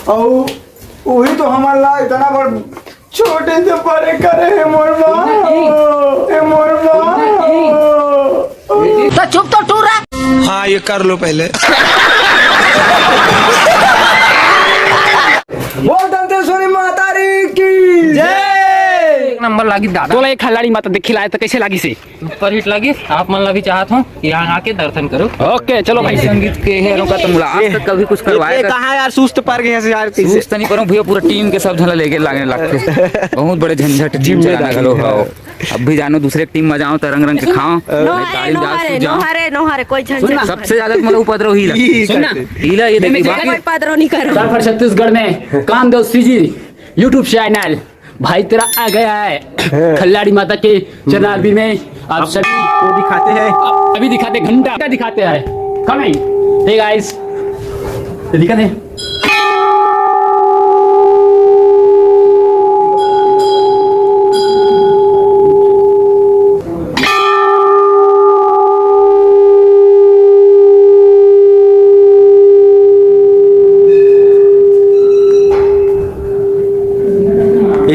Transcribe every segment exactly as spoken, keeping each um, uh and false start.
अउ वही तो हमन ला इतना बड़ छोटे से बड़े करे हे मोर बा, हे मोर बा। तो चुप तो टूरा। हाँ, ये कर लो पहले। बोल दंतेश्वरी माता री की जय। एक नंबर लागिस दादा। तोला एक खिलाड़ी माता देख खिलाए तो कैसे लागिस हे? सुपर हिट लागिस। आप मन ला भी चाहत हूँ कि यहाँ आके दर्शन करो। ओके, चलो भाई। संगीत के हेरों का तो मुला आज तक कभी कुछ करवाया ये कर- कहाँ यार, सुस्त पर गए यार, कैसे? सुस्त नहीं करूँ भैया, पूरा टीम के सब झन ला लेके लाने लगथे। बहुत बड़े झंझट, टीम चलाना घलो हो। अब भी जानो दूसरे टीम में जाओ तो रंग रंग के खाओ। नो हरे, नो हरे, नो हरे, नो हरे, कोई झंझट सुन ना, नहीं। सबसे ज्यादा तुम्हारा उपद्रव ही लगता है। सुन ना, हीला ये देखिए, बाकी कोई उपद्रव नहीं करो। छत्तीसगढ़ में कामदेव सीजी YouTube चैनल भाई तेरा आ गया है। खिलाड़ी माता के चरणारविंद में आप सभी वो दिखाते हैं। अभी दिखाते, घंटा दिखाते हैं। कमिंग। हे गाइस, ये दिखा दे।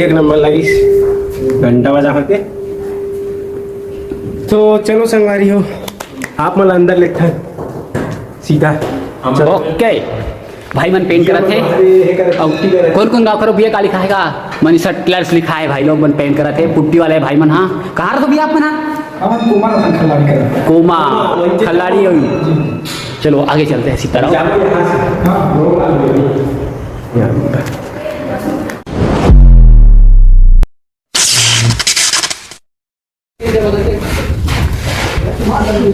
एक नंबर लगिस, घंटा बजा होते। तो चलो संगवारी हो, आप मन अंदर लेथन सीधा। ओके, भाई मन पेंट करत हे। अउ कौन कौन गाँव करो भैया, का लिखा हे का? मनीषा टेलर्स लिखा हे भाई लोग मन पेंट करत हे, पुट्टी वाले भाई मन। हाँ, कहाँ रहो भैया आप मन? हाँ, कोमा रतन खल्लाड़ी करत हे। कोमा खल्लाड़ी होई। चलो आगे चलते हैं सीताराम।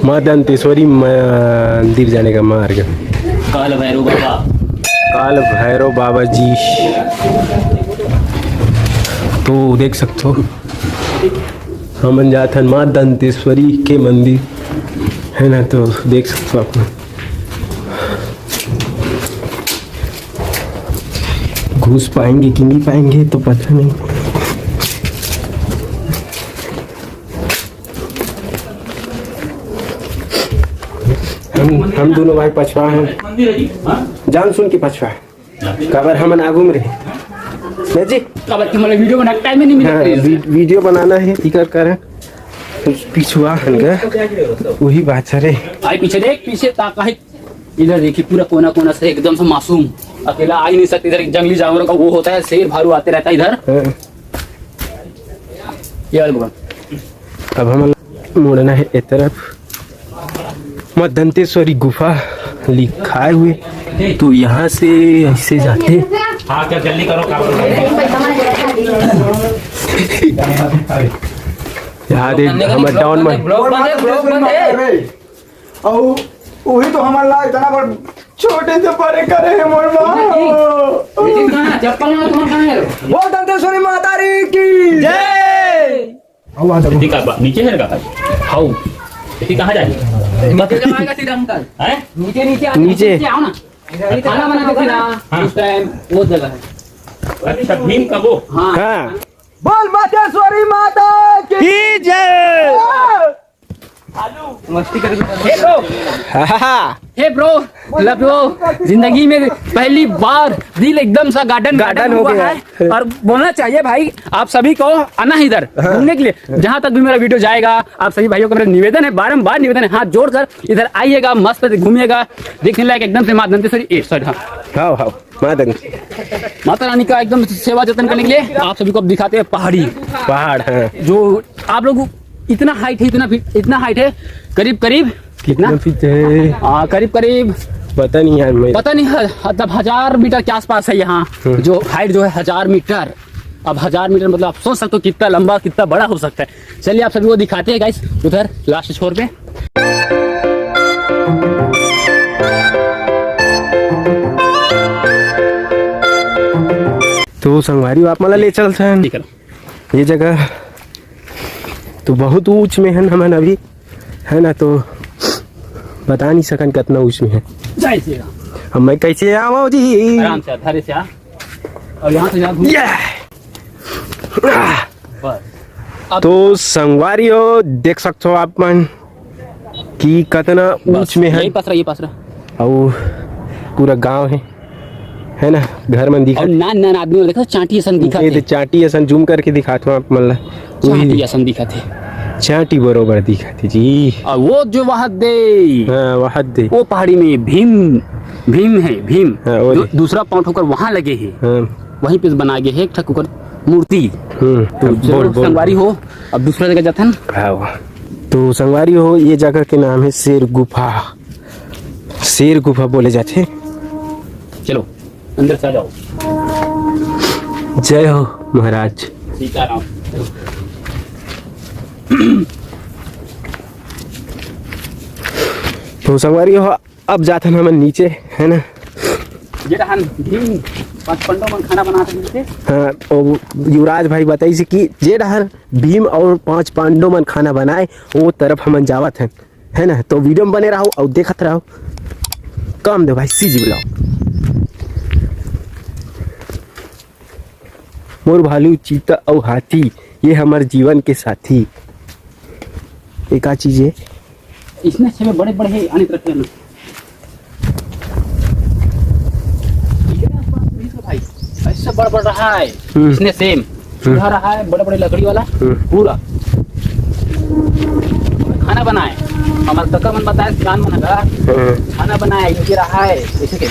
माँ दंतेश्वरी मंदिर जाने का मार्ग। काल भैरव बाबा। काल भैरव बाबा जी। तो देख सकते हो, हमन जात हन माँ दंतेश्वरी के मंदिर, है ना? तो देख सकते हो आप। घुस पाएंगे कि नहीं पाएंगे तो पता नहीं। हम हम दोनों भाई पछवा हैं, जान सुन के पछवा है। काबर हमन आगू में रहे। नहीं जी। काबर कि मोला वीडियो बनाने टाइम ही नहीं मिलत हाँ, रहिस। वी-, वीडियो बनाना है, इकर कारण पिछुआ हन गा, वही बात सर है। भाई पीछे देख, पीछे ता काहे इधर देखिए, पूरा कोना कोना से एकदम से मासूम, अकेला आ ही नहीं सकते। इधर एक जंगली जानवरों का वो होता है, शेर भालू आते रहता है इधर। हाँ। ये वाला भगवान। अब हम मुड़ना है ए तरफ। माँ दंतेश्वरी गुफा लिखाए हुए, तो यहाँ से ऐसे जाते। हाँ, क्या जल्दी करो, काम करो। यार, एक ब्लॉग बंद है, हमर ब्लॉग डाउन बंद है, में ब्लॉग बंद है, ब्लॉग बंद है। अउ वही तो हमन ला इतना बड़ छोटे से बड़े करे हे मोर बा। ये चीज कहाँ है? चप्पल वाला तुम्हारा कहाँ है? बोल दंतेश्वरी माता री की जय। अउ आ देखो। ठीक है, बा-, नीचे है ना काका? हाउ। ठीक, कहाँ जाए? नीचे जाएगा सीधा अंकल। हैं? नीचे, नीचे आ, नीचे। नीचे आओ ना। खाना बना के खिला, हाँ। उस टाइम वो जगह है। अच्छा, भीम का वो? हाँ। हाँ। बोल मातेश्वरी माता की की जय। मस्ती कर। हे ब्रो, हाँ। हे ब्रो, लव ब्रो, जिंदगी में पहली बार दिल एकदम सा गार्डन गार्डन गार्डन हो हुआ गया है। है। और बोलना चाहिए भाई, आप सभी को आना है इधर हाँ। घूमने के लिए। जहाँ तक भी मेरा वीडियो जाएगा, आप सभी भाइयों को मेरा निवेदन है, बारंबार निवेदन है, हाथ जोड़कर इधर आइएगा, मस्त घूमिएगा, देखने लायक एकदम से माँ दंतेश्वरी, ए, सॉरी, हाँ। हाँ, हाँ। माता रानी। माता रानी का एकदम सेवा जतन करने के लिए आप सभी को अब दिखाते हैं पहाड़ी। पहाड़, हाँ। जो आप लोग इतना हाइट है, इतना फीट, इतना हाइट है, करीब करीब कितना? कितना फीट है? आ, करीब करीब पता नहीं यार, मैं पता नहीं, ह-, मतलब हजार मीटर के आसपास है यहाँ। हम्म। जो हाइट जो है हजार मीटर। अब हजार मीटर मतलब आप सोच सकते हो कितना लंबा, कितना बड़ा हो सकता है। चलिए आप सभी को दिखाते हैं गाइस, उधर लास्ट छोर पे। तो संगवारी हो आप मन ला ले चलथन। ठीक है। ये जगह तो बहुत ऊंच में हन हमन अभी, है ना, तो बता नहीं सकन कितना ऊंच में है। जय श्री राम। अब मैं कैसे आवा जी? आराम से, धैर्य से आ। और यहाँ से यहाँ घूम। ये! बस। अब तो संगवारी हो, देख सकते हो आप मन, ई कतना बस, ऊंच में हे। यही पथरा, ये पथरा। अउ पूरा गांव हे, हे ना, घर मन अउ दिखत। नान नान आदमी मन देखा, चांटी असन दिखत हे। चांटी असन zoom करके दिखात हंव आप मन ला। चांटी असन दिखत हे। चांटी बरोबर दिखत हे जी। अउ वो जो वहां दे, हाँ, वहां दे। वो पहाड़ी में भीम, भीम हे, भीम। हाँ, वो दू-, दे। दूसरा पांव ठोकर वहां लगे हे। हाँ। वहीं पे बना गे हे एक ठक ओकर मूर्ति। हम्म, तो अब चलो बोल, बोल। संगवारी हो, अब दूसरा जगह जाथन। हाँ। तो संगवारी हो, ये जगह के नाम हे शेर गुफा। शेर गुफा बोले जाथे। चलो, अंदर से आ जाओ। जय हो महाराज। सीताराम। तो संगवारी हो, अब जाथन हमन नीचे, हे ना? जे डहर भीम पांच पांडव मन खाना बनात रहिस हे। हाँ, अउ युवराज भाई बताइस हे कि जे डहर भीम अउ पांच पांडव मन खाना बनाए, वो तरफ हमन जावत हन, हे ना? तो video में बने रहो अउ देखत रहो। काम दे भाई, CG vlog। मोर भालू, चीता अउ हाथी, ये हमर जीवन के साथी। ये का चीज हे? इसने छे में बड़े-बड़े हैं, अनेक रखे हैं। ये आसपास में इसका भाई, ऐसे बड़-बड़ रहा है। हम्म। इसने same। हम्म। चूल्हा रहा है, बड़े-बड़े लकड़ी वाला, हम्म। पूरा। खाना बनाए। हमारे काका मन बताए, सियान मन हगा। हम्म। खाना बनाए, ये रहा है, इसी के।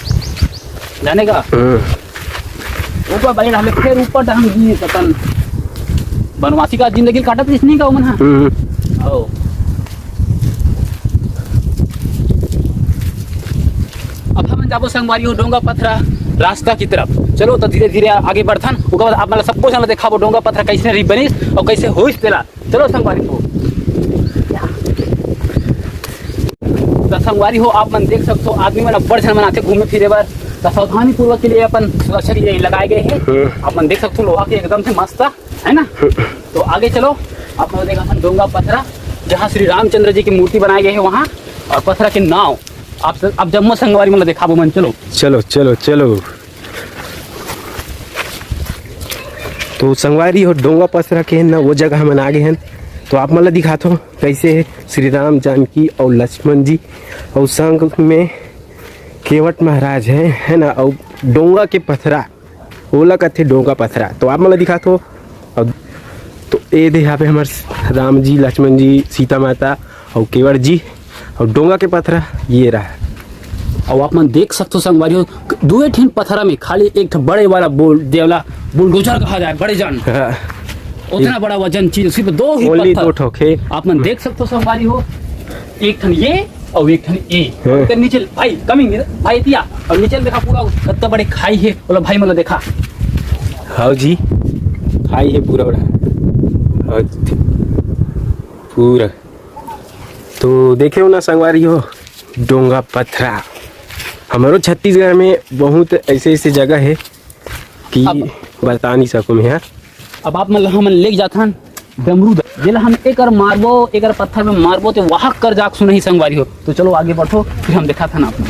जाने का? हम्म। ऊपर भाई, हम फिर ऊपर तो हम जी कतन बनवासी का जिंदगी काटत इसनी का मन हा। हम्म। ओ। अब हम जाबो संगवारी हो डोंगा पथरा रास्ता की तरफ। चलो तो धीरे-धीरे आगे बढ़थन, ओकर बाद आप मन ला सबको झन ला देखाबो डोंगा पथरा कैसे रही बनिस अउ कैसे होइस तेला। चलो संगवारी हो। तो संगवारी हो, आप मन देख सकथो, आदमी मन अब्बड़ झन मन आथे घूमे फिरे बर। तो सावधानी पूर्वक के लिए अपन सुरक्षा के लिए लगाए गए हैं। हम्म। आप मन देख सकथो, लोहा के एकदम से मस्त, है ना? हम्म। तो आगे चलो, आप मन देखा अपन डोंगा पथरा, जहाँ श्री रामचंद्र जी की मूर्ति बनाई गई है वहाँ, और पथरा के नाव। आप स-, आप जम्मो संगवारी मन ला देखाबो मन, चलो। चलो, चलो, चलो। तो संगवारी हो, डोंगा पथरा के ना वो जगह हमन आ गे हन। तो आप मन ला दिखाथो, कैसे श्री राम, जानकी अउ लक्ष्मण जी अउ संग में केवट महाराज हे, हे ना, अउ डोंगा के पथरा, ओला कथे डोंगा पथरा। तो आप मन ला दिखाथो, अउ तो ए दे यहाँ पे हमर राम जी, लक्ष्मण जी, सीता माता अउ केवट जी अउ डोंगा के पथरा ये रहा। अउ आप मन देख सकथो संगवारी हो, दुए ठिन पथरा में खाली एक ठो बड़े वाला बोल, जेला बुलडोजर कहा जाए, बड़े जान। हाँ। उतना बड़ा वजन चीज, सिर्फ दो ही only पत्थर। दो ठो खे। आप मन देख सकथो संगवारी हो, एक ठन ये अउ एक ठन ये। हाँ। ओकर नीचे भाई कमिंग भाई दिया, अउ नीचे में देखा पूरा कत्ता बड़े खाई हे, बोला भाई मन ला देखा। हाँ जी, खाई हे पूरा बड़ा। हाँ, पूरा। तो देखे हो ना संगवारी हो, डोंगा पथरा। हमरो छत्तीसगढ़ में बहुत ऐसे-ऐसे जगह हे कि अब बता नहीं सकूँ मैं, हाँ। अब आप मन ल हमन लेके जाथन डमरू द-, जेला हम एकर मारबो, एकर पत्थर में मारबो, ते वहां कर जाके सुनही संगवारी हो। तो चलो आगे बढ़ो, फिर हम दिखाथन आप मन।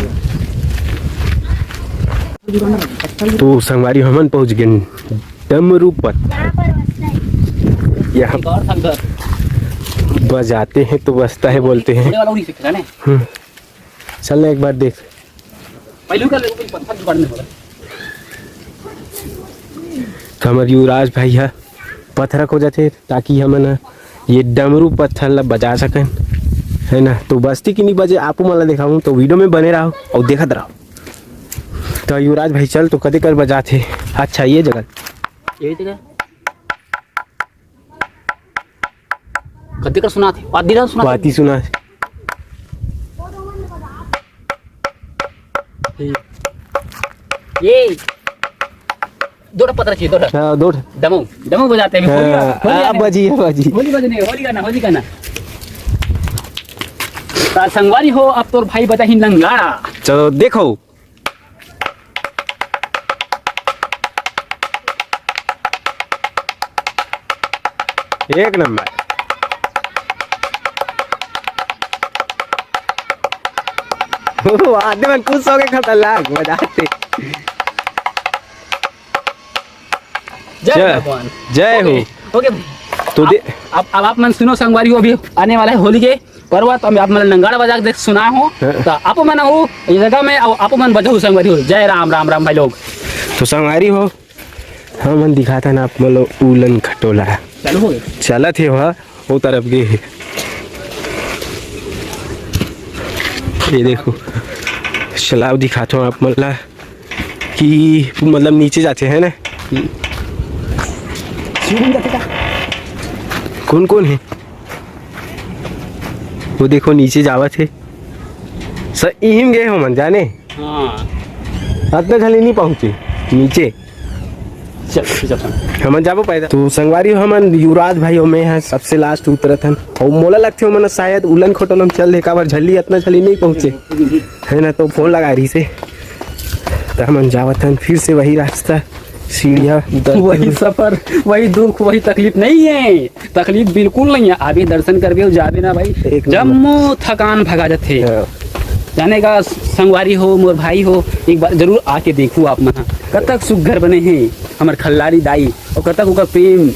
तो संगवारी हमन पहुंच गए डमरू पत्थर। यहाँ बजाते हैं तो बजता है बोलते हैं। बड़े वाला उड़ी से खेला ने। हम्म। चल ना एक बार देख। पहले का लेकिन पत्थर जुगाड़ नहीं हो रहा। तो हमर युवराज भाई ह पथरा खोजत हे, ताकि हमन ह ये डमरू पत्थर ला बजा सकन, है ना। तो बजथे कि नहीं बजे, आपो मन ला देखाऊं, तो video में बने रहो अउ देखत रहो। तो युवराज भाई चल, तो कदे कर बजाथे। अच्छा, ये जगह। यही जगह। कद्दे कर सुनाथे? वादी ला सुनाथे? वादी सुनाथे। ये दो ठो पत्थर चाहिए, दो ठो। हाँ, दो ठो। डमऊ, डमऊ बजाते हैं। हाँ, होली गाना, होली अब गाना। बजी, अब बजी। होली बजने, होली गाना, होली गाना। ता संगवारी हो, अब तोर भाई बजाही लंगाड़ा। चलो देखो। एक नंबर। ओ, आदमी मन खुश हो गए, खतरनाक मजा आते। जय जय, भगवान। जय हो। OK, OK। तो दे- अब, अब, अब आप मन सुनो संगवारी हो, अभी आने वाला है होली के पर्वत, अब आप मन नंगाड़ा बजा के देख सुना हो, हाँ। तो आप मन हो ये जगह में, अब आप मन बजहू संगवारी हो। जय राम, राम, राम भाई लोग। तो संगवारी हो, हमन दिखाथन आप मन ला उलन खटोला। चालू हो गए? चलत हे वह, वो तरफ गे हे। ये देखो, चलाव दिखाथों आप मन ला कि मतलब नीचे जाथे, है ना? शिवलिंग जाथे का? कौन कौन है? वो देखो नीचे जावत हे। सर, इहिम गए हो मन जाने? हाँ। अतना झली नहीं पहुँचे नीचे। चल, चल, चल। हमन जाबो पैदल। तो संगवारी हो, हमन युवराज भाई और मैं हैं सबसे लास्ट उतरत हन। और मोला लगथे ओमन शायद उलन खोटल हम चल दे, काबर झली अतना झली नहीं पहुँचे, है ना? तो फोन लगा रही से, तो हमन जावत हन फिर से वही रास्ता, सीढ़िया उतर वही सफर, वही दुख, वही तकलीफ नहीं है। तकलीफ बिल्कुल नहीं है। आबे दर्शन करबे अउ जाबे ना भाई, एक नंबर। जम्मो थकान भगा जथे। हाँ। जाने का संगवारी हो, मोर भाई हो, एक बार जरूर आके देखू आप मन ह। कतक सुग्घर बने हे हमर खल्लारी दाई, और कतक ओकर प्रेम,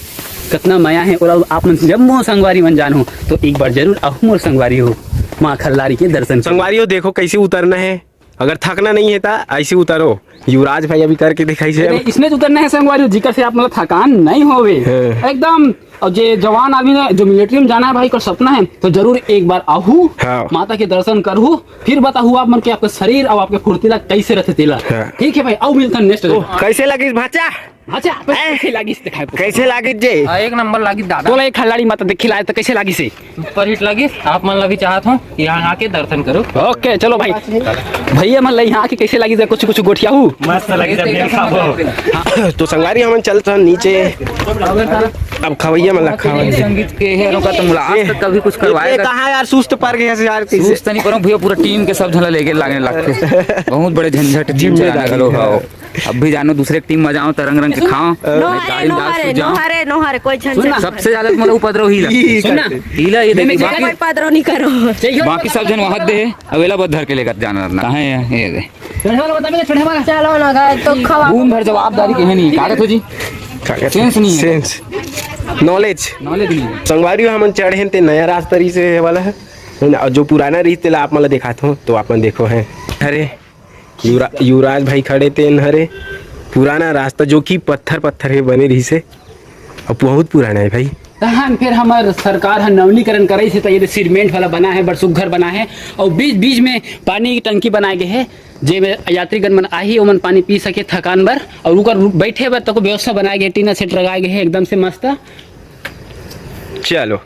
कतना मया है। और आप मन जम्मो संगवारी मन जान हो, तो एक बार जरूर आहू मोर संगवारी हो, माँ खल्लारी के दर्शन करो। संगवारी हो, देखो कैसे उतरना है। अगर थकना नहीं है ता ऐसे उतरो। युवराज भाई अभी करके दिखाई से। अरे, इसने तो उतरना है संगवारी, जिकर से आप मतलब थकान नहीं होवे। हाँ। एकदम। और जे जवान आदमी ने जो मिलिट्री में जाना है भाई, का सपना है, तो जरूर एक बार आहू, हाँ। माता के दर्शन करहू, फिर बताहू आप मन के आपका शरीर और आपके फुर्तीला कैसे रहथे तेला। हाँ। ठीक है भाई, आओ मिलथन नेक्स्ट। ओह, कैसे लगिस भाचा? अच्छा, आप कैसे लागिस दिखाए? कैसे लागिस जे? आ, एक नंबर लागिस दादा। तोला एक खिलाड़ी मत देख खिलाए तो कैसे लागिस हे? सुपर हिट लागिस। आप मन ला भी चाहत हूँ कि यहाँ आके दर्शन करो। ओके, चलो भाई, भैया मन ला यहाँ आके कैसे लागिस हे, कुछ कुछ गोठियाहू। मस्त लागिस हे, भेल खाबो। तो संगवारी हमन चलत हन नीचे। अब खवैया मन ला खवाई। संगीत के है, ओकर तो मुलाकात ये, तक कभी कुछ ये, करवाए ये कर। कहाँ यार सुस्त पर गया यार, कैसे? सुस्त नहीं परो भैया, पूरा टीम के सब झन ला लेके लागने लगथे। बहुत बड़े झंझट टीम जिम्मेदारी चलाने वालो है। हो। अब भी जानो दूसरे टीम में जाओ तो रंग रंग के खाओ। नो हरे, गाड़ी नो में हरे, सो नो जाओ। हरे, नो हरे, कोई झंझट सुन ना। नहीं। सबसे ज्यादा तुम्हारा उपद्रव ही लगता है। सुन ना। हीला ये मैं देखो, कोई बाकी, उपद्रव नहीं करो। बाकी सब जन वहां दे, अब एला बस धर के लेकर जाना रहना। कहाँ है ये दे? छोड़े वाला बता, मेरे छोड़े वाला। चलो ना घर तो खवा। बूंद भर जवाबदारी के है नहीं, कागज हो जी। कागज। सेंस नहीं है। सेंस। नॉलेज। नॉलेज नहीं है। संगवारी हो, हमन चढ़े हैं ते नया रास्ता रही से वाला है, है ना? और जो पुराना रही तेला आप मन ला दिखात हो, तो आप मन देखो है। अरे, युवरा-, युवराज भाई खड़े तेन हरे, पुराना रास्ता जो कि पत्थर पत्थर के बने रहिसे, अब बहुत पुराना है भाई। तहन फिर हमर सरकार ह नवीनीकरण करे से, त ये सीमेंट वाला बना है, बड़ सुग्घर बना है, और बीच बीच में पानी की टंकी बनाए गए है, जे में यात्रीगण मन आही, ओमन पानी पी सके थकान बर, और उकर बैठे बर तको व्यवस्था बनाए गए, टीना सेट लगाए गए है, एकदम से मस्त। चलो।